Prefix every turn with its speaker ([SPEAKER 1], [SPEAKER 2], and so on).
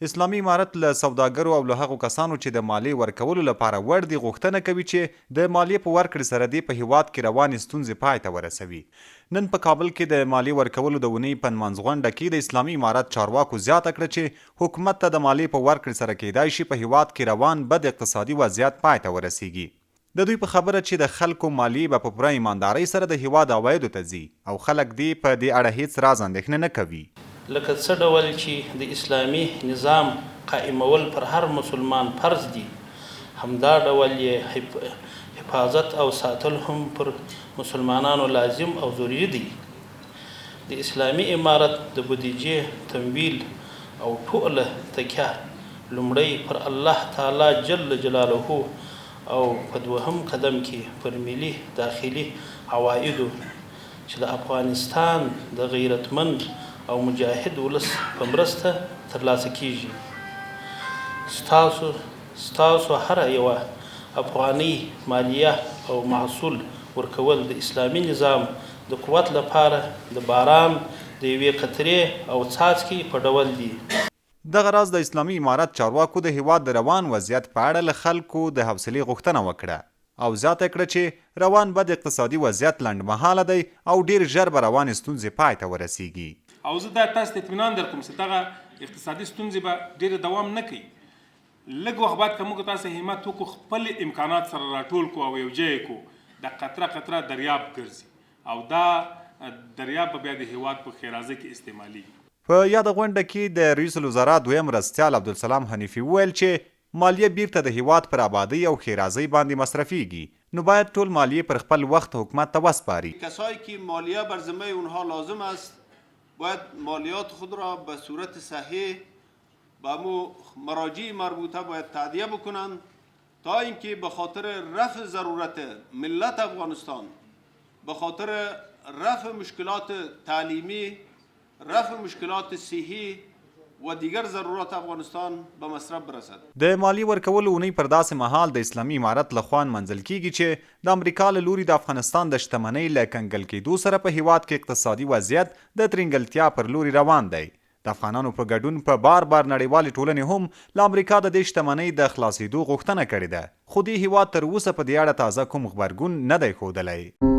[SPEAKER 1] اسلامي امارت له سوداګرو او له هغو کسانو چې د ماليې ورکولو لپاره وړ دي غوښتنه کوي چې د ماليې په ورکړې سره دې په هېواد کې روانې ستونزې پای ته ورسوي. نن په کابل کې د ماليې ورکولو د اونۍ په نمانځغونډه کې د اسلامي امارت چارواکو زیاته کړه چې حکومت ته د ماليې په ورکړې سره کېدای شي په هېواد کې روان بد اقتصادي وضعیت پای ته ورسېږي. د دوی په خبره چې د خلکو مالیې به په پوره ایماندارۍ سره د هېواد عوایدو ته ځي او خلک دې په دې اړه هېڅ راز اندېښنه نه کوي.
[SPEAKER 2] لکه څه ډول چې د اسلامي نظام قائمول پر هر مسلمان فرض دي، همدا ډول یې حفاظت او ساتل هم پر مسلمانانو لازم او ضروري دی. د اسلامي امارت د بودیجې تمویل او ټوله تکیه لومړی پر الله تعالی جل جلاله او په دوهم قدم کې پر ملي داخلي عوایدو چې د افغانستان د غیرتمند او مجاهد ولس په مرسته ترلاسه کیږي. ستاسو ستاسو هره یوه افغانۍ مالیه او محصول ورکول د اسلامي نظام د قوت لپاره د باران د یوې قطرې او څاڅکي په ډول دي.
[SPEAKER 1] دغه راز د اسلامي امارت چارواکو د هېواد د روان وضعیت په اړه له خلکو د حوصلې غوښتنه وکړه او زیاته یې کړه چې روان بد اقتصادي وضعیت لنډمهاله دی او ډېر ژر به روانې ستونزې پای ته ورسېږي.
[SPEAKER 3] او زه دا تاسو ته اطمینان درکوم چې دغه اقتصادي ستونزې به ډېره دوام نه کوي. لږ وخت بعد که موږ تاسو همت وکړو خپل امکانات سره راټول کړو او یو ځای یې کړو دا قطره قطره دریاب ګرځي او دا دریاب به بیا د هېواد په ښېرازۍ کې استعمالېږي.
[SPEAKER 1] په یاده غونډه کې د رییس الوزرا دویم مرستیال عبدالسلام حنیفي وویل چې مالیه بیرته د هېواد پر ابادۍ او ښېرازۍ باندې مصرفېږي، نو باید ټول مالیې پر خپل وخت حکومت ته وسپاري.
[SPEAKER 4] کسایی که مالیه بر ذمه اونها لازم است باید مالیات خود را به صورت صحیح به امو مراجع مربوطه باید تادیه بکنند تا اینکه به خاطر رفع ضرورت ملت افغانستان به خاطر رفع مشکلات تعلیمی رفع مشکلات صحی و دیگر ضرورات افغانستان به مصرف برسد.
[SPEAKER 1] د مالیې ورکولو اونۍ پر داسې مهال د اسلامي امارت له خوا نمانځل کېږي چې د امریکا له لوري د افغانستان د شتمنۍ له کنګل کېدو سره په هېواد کې اقتصادي وضعیت د ترینګلتیا پر لوري روان دی. د افغانانو په ګډون په بار بار نړیوالې ټولنې هم له امریکا د دې شتمنۍ د خلاصېدو غوښتنه کړې ده، خو دې هېواد تر اوسه په دې اړه تازه کوم غبرګون نه دی ښودلی.